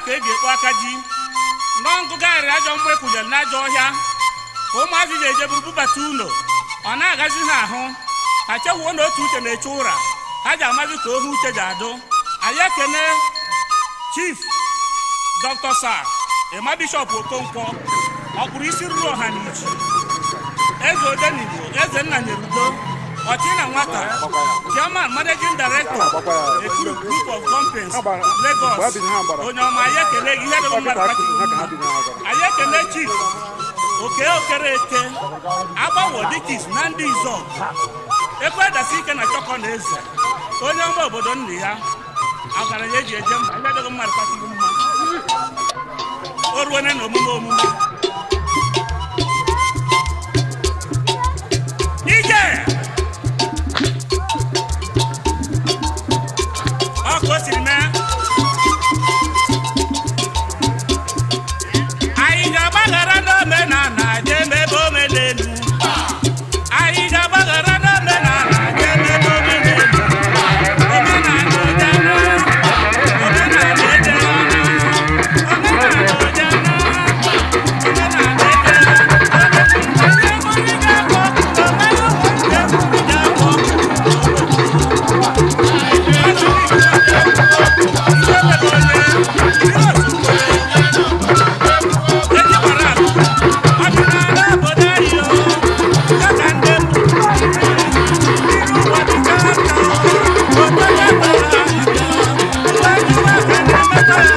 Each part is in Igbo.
Ka e ga-ekpu aka ji nọ ngụgarịrị ajọ mgbe kwụnyere n'ajọ ọhịa ka ụmụazị ga-eje buru bubata ụlọ, ọ na-agazi ha ahụ. Ha chewuo na otu uche na-eche ụra, ha ji amazi ka ohu uche ji adụ. Anyị ekene Chief Dr. Sir Emma Bishop Okonkwo, ọkpụrụ isi ruru ọha na ichi, eze Odenigbo, eze nna nyerudo ọchị na nwata, Chairman, Managing Director, Ekuru Group of Companies, Lagos. Onye ọma, anyị ekele gị. Ihe dịghị mmadụ kpachiri mma. Anyị ekele Chief Oke Okere Eke Agbanwo Dikis na ndị Izọ ekwedasi ike na Chọkọ na eze, onye ọma obodo nna ya, ọgaranya eji eje mba. Ihe dịghị mmadụ kpachiri mma. O ruone na omume omume ije ọ ka o siri mee. Anyị ga-agbaghara n'omenala jee mebe omenelu. Anyị ga-agbaghara n'omenala jee mebe omenelu. Omenala ojana, omenala ejena, omenala ojana, omenala ejena. Onye ga-akpọ ọkụ, onye ga-akpọ ọkụ. Ọdịnala obodo anyị o, ya ka ndị mbụ iru ụwa dịka aka obodo bara abịa aka na-emekọ ya.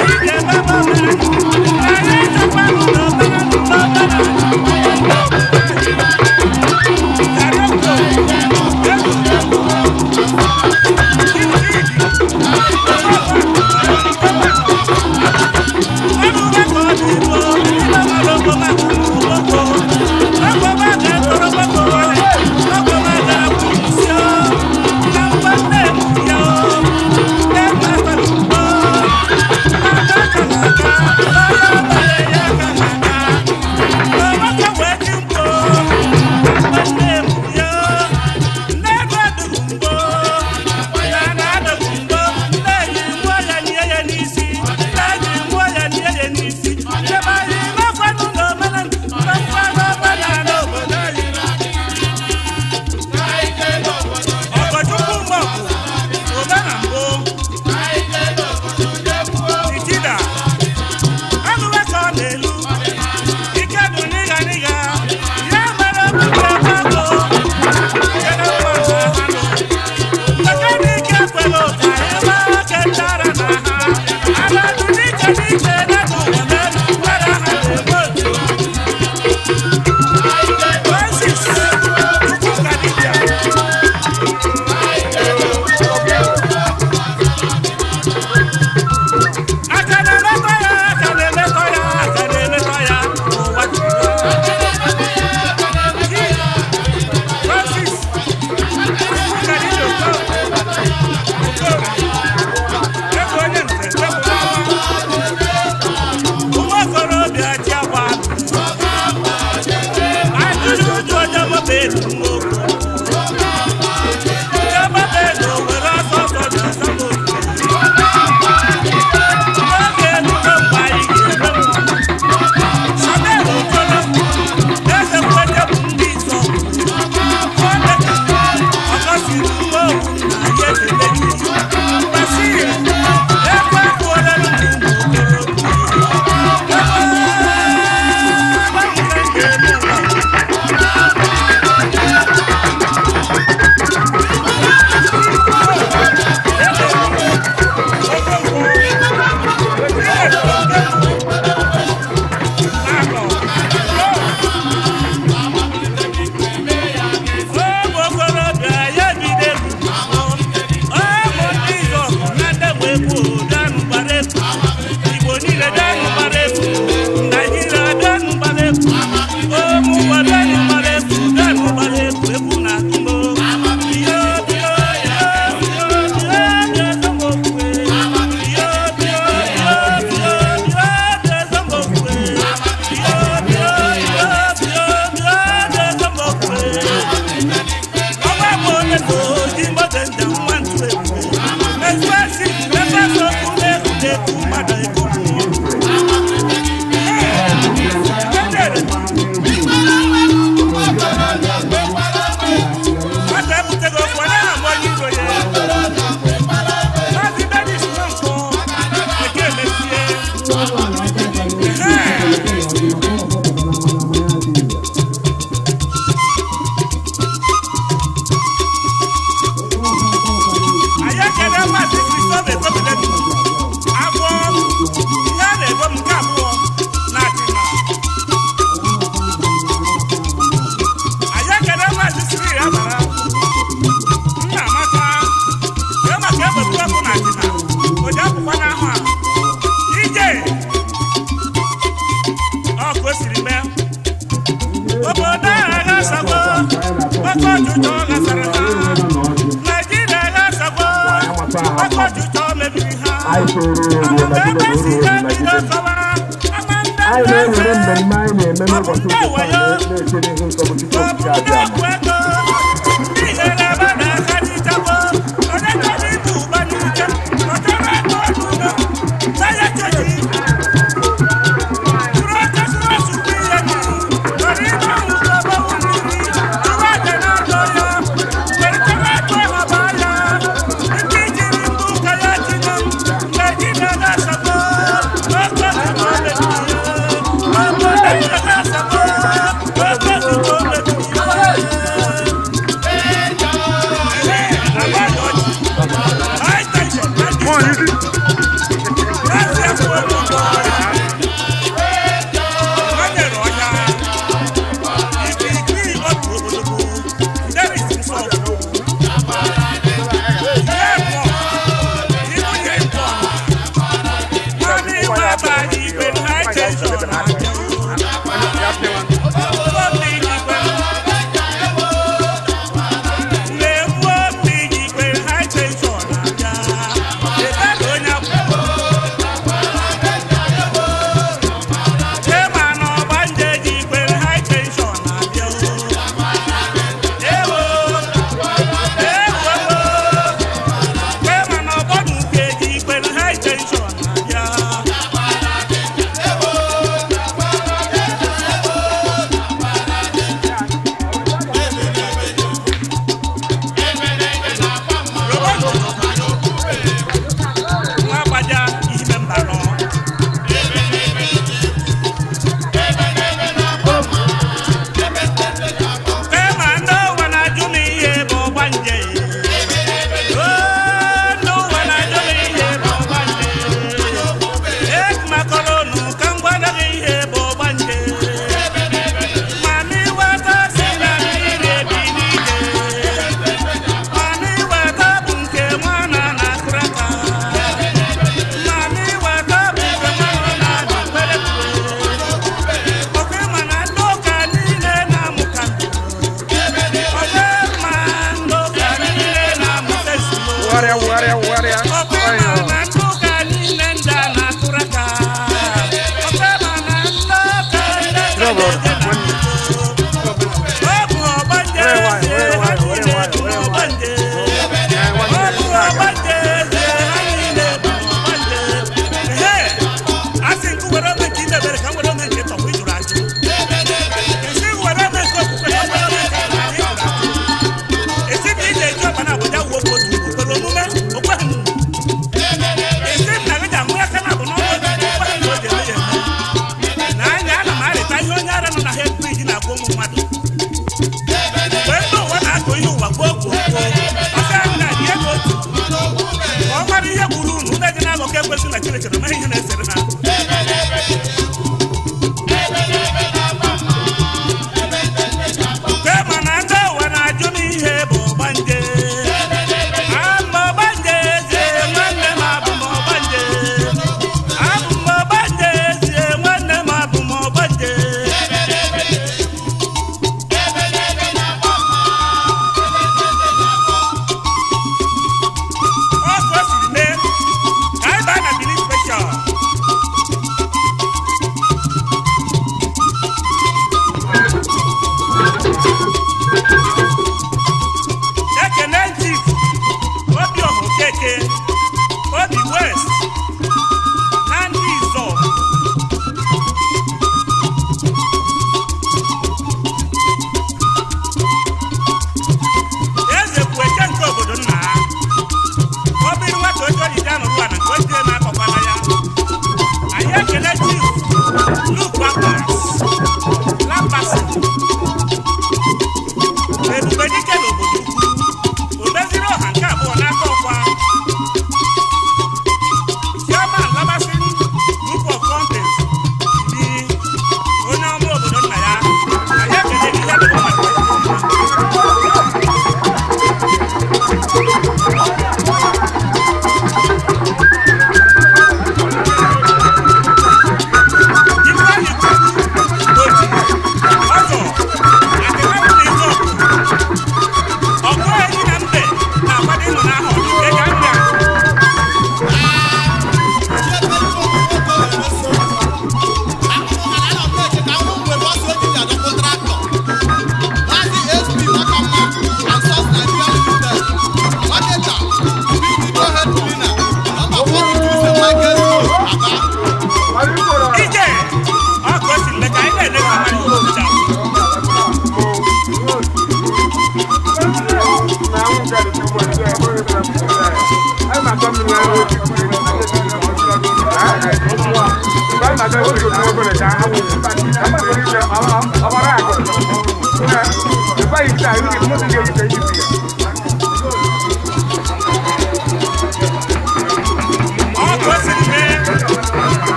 Anyị ga-emebe omenala, anyị chekwa n'omenala n'omenala. egwu bịanụ gbara egwu Igbo niile bịanụ gbara egwu Naijiria bịanụ gbara egwu ụmụ ụwa bịanụ gbara egwu bịanụ gbara egwu egwu na-atụ m iyo iyo iyo iyo iyo ezomokwe iyo iyo iyo iyo iyo ezomokwe iyo iyo iyo iyo iyo ezomokwe ọnwa bụ onye ka oji mgbada njem nwa ntụ ebube ezuesi ebe okwu na-ekwu na-ekwu mmadụ ekwu mmụọ nwata ebuteghị okwu ọ naghị ama onye iro ya. Maazị Dennis Nwankwo eke emesie. Anyị ekele Maazị Christopher Ekobidemi agwọ ihe a na-ebo m nke abụọ na Achịna. Anyị ekele Maazị Cyril Abara nna Amaka kee maka egbebu ọkụ na Achịna oji akwụkwọ n'ahụ a ije ọ ka o siri mee obodo agha asagbo oke ọchịchọ ghasara ha Naijiria agha asagbo oke ọchịchọ mebiri ha amụma ebe si ya bido kọwa ama ndị Anyị na-ewere mmemme anyị na-eme ọ bụ n'ụbọchị ndị nke taa wayo na-eche n'ihu nsọ bụ Chukwu ọ bụ Okike ndị Abịama. ọgwụ ego ndị nyere ebe na-aka n'ichekwa onye chọrọ ibu ụba n'ike ọ chọrọ ego n'udo saya chechi tụrụ oche sụrụ asụkwu ihe n'ihu chọrọ ịgba ụzọ gbawu mmiri tụrụ aja na-atọ ya werechara atụ ha baa ya ndị jiri mbụ ka ya tinye m Naijiria ga-asagbo oke ọchịchọ mebiri ya obodo ga-asagbo oke ọchịchọ mebiri Nwa agbaja ihe mba nọ. Kema ndị ụwa na-ajụ m ihe bụ ọgbanje. Oo, ndị ụwa na-ajụ m ihe bụ ọgbanje. Ekumakọrọ unu ka m gwa gị ihe bụ ọgbanje. Mami wata si na mmiri ebi n'ije. Mami wata bụ nke nwana na-akụrụ aka. Mami wata bụ nke nwana na-adị kwerekwere. Ọkwa ịma na ndị ụka niile na-amụ ka ndụ. Ọkwa ịma ndị ụka niile na-amụta ezigbo. Wugharịa, wugharịa, wugharịa. Ọkwa ịma na ndị ụka niile ndị a na-akụrụ aka. Ọkwa ịma na ndị ụka ndị na-eje na ọ bụ ọgbanje eze ha niile bụ ọgbanje. Ọ bụ ọgbanje eze ha niile bụ ọgbanje. Ehe, a sị nke were ome nke imebere ka m were ome nke tọgbọ ị jụrụ ajụ. Esi were ome nke okwukwe ka m were ome nke ịjụrụ ajụ. Esi na ị ga-eji ọkpa na Abuja wuo otu ugbo kwere omume o kweghị m. Esi m na gị ji amụ aka na abụ n'ọnụ otu ugbo o kweghị m na o ji eme ya eme. Na anya ana m arịta ihe onye ara nọ na head bridge na-agwa ụmụ mmadụ. Mgbe ndị ụwa na-akụ ihe ụwa gboo gboo gboo, ọsọ ahụ na-adị ego otu. Ka ọ mara ihe gburu unu, unu eji na-aghọ ka ekwesị na Chineke na ọ maghị ihe na-esere ha. Kema na ndị ụwa na-ajụ m ihe bụ ọgbanje. Ama ọgbanje eze nwanne m abụ m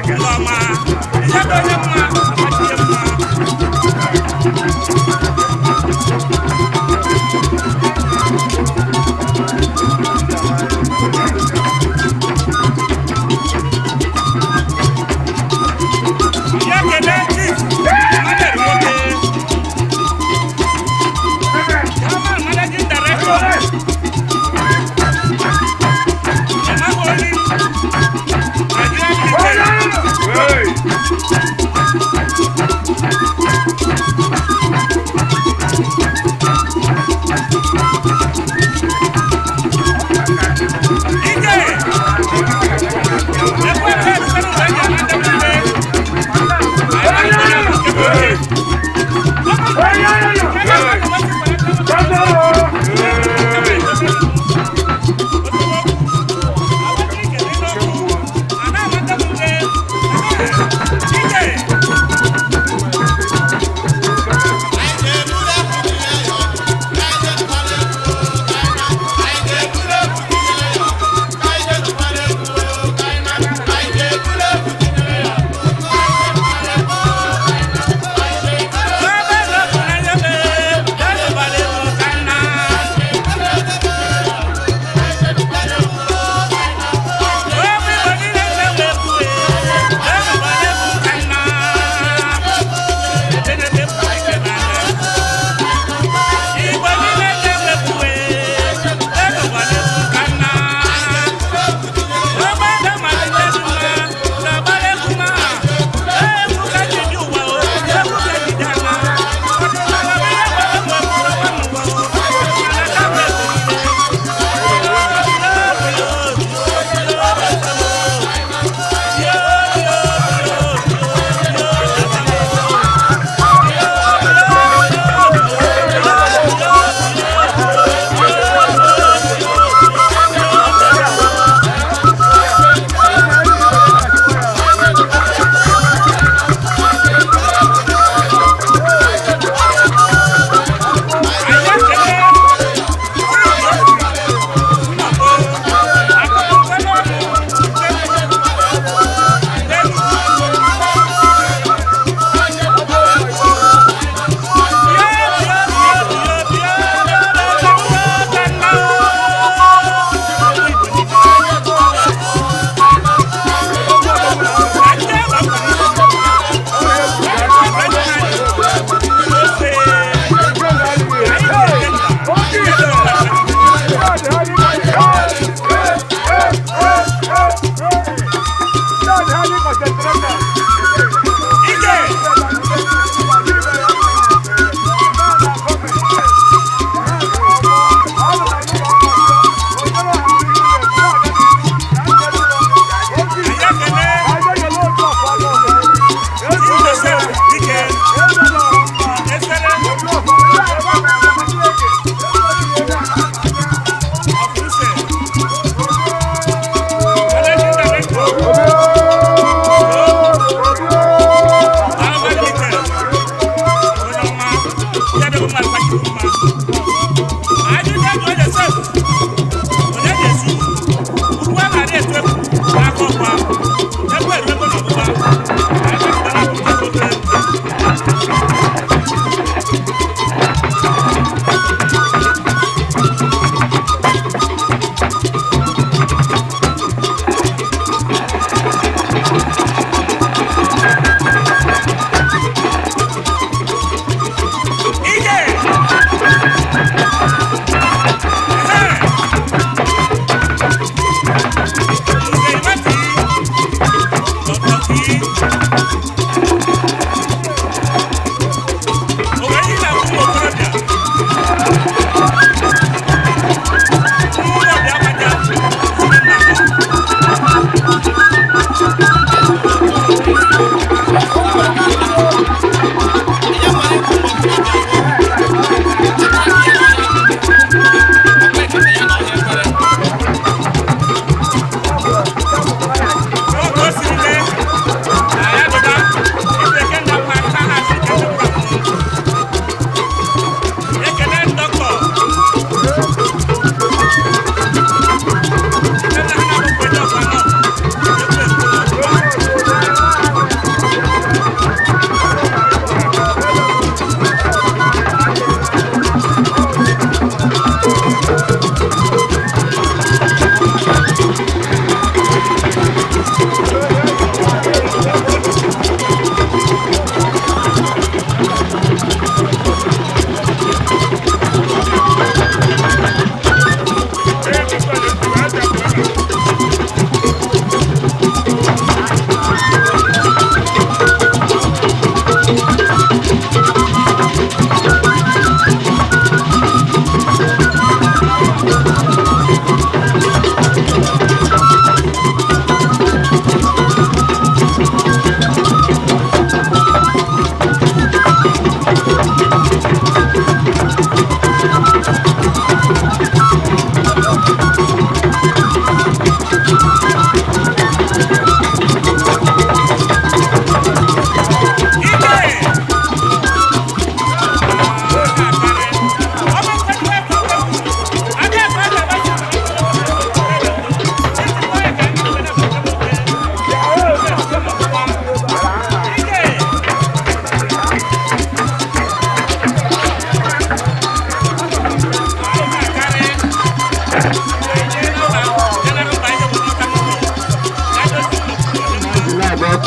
Ndị ọma, ihe dị onye mma, amachi ihe mma. Ya kelee Chief Emmanuel Nwoke, Chairman Managing Director, Emma Holding Nigeria Limited. Ike! Ekwe ekwe ekwe ekwe ekwe ekwe. Ike!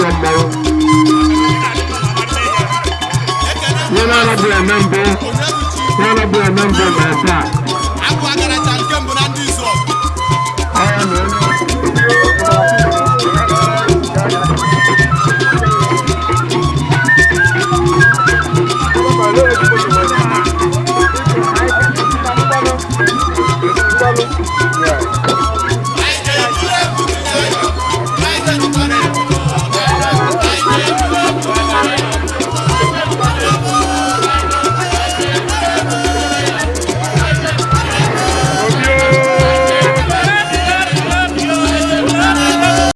ajọ mmanwụ. Ihe na-anaghị eme mbụ, ihe na-anaghị eme mbụ mere taa.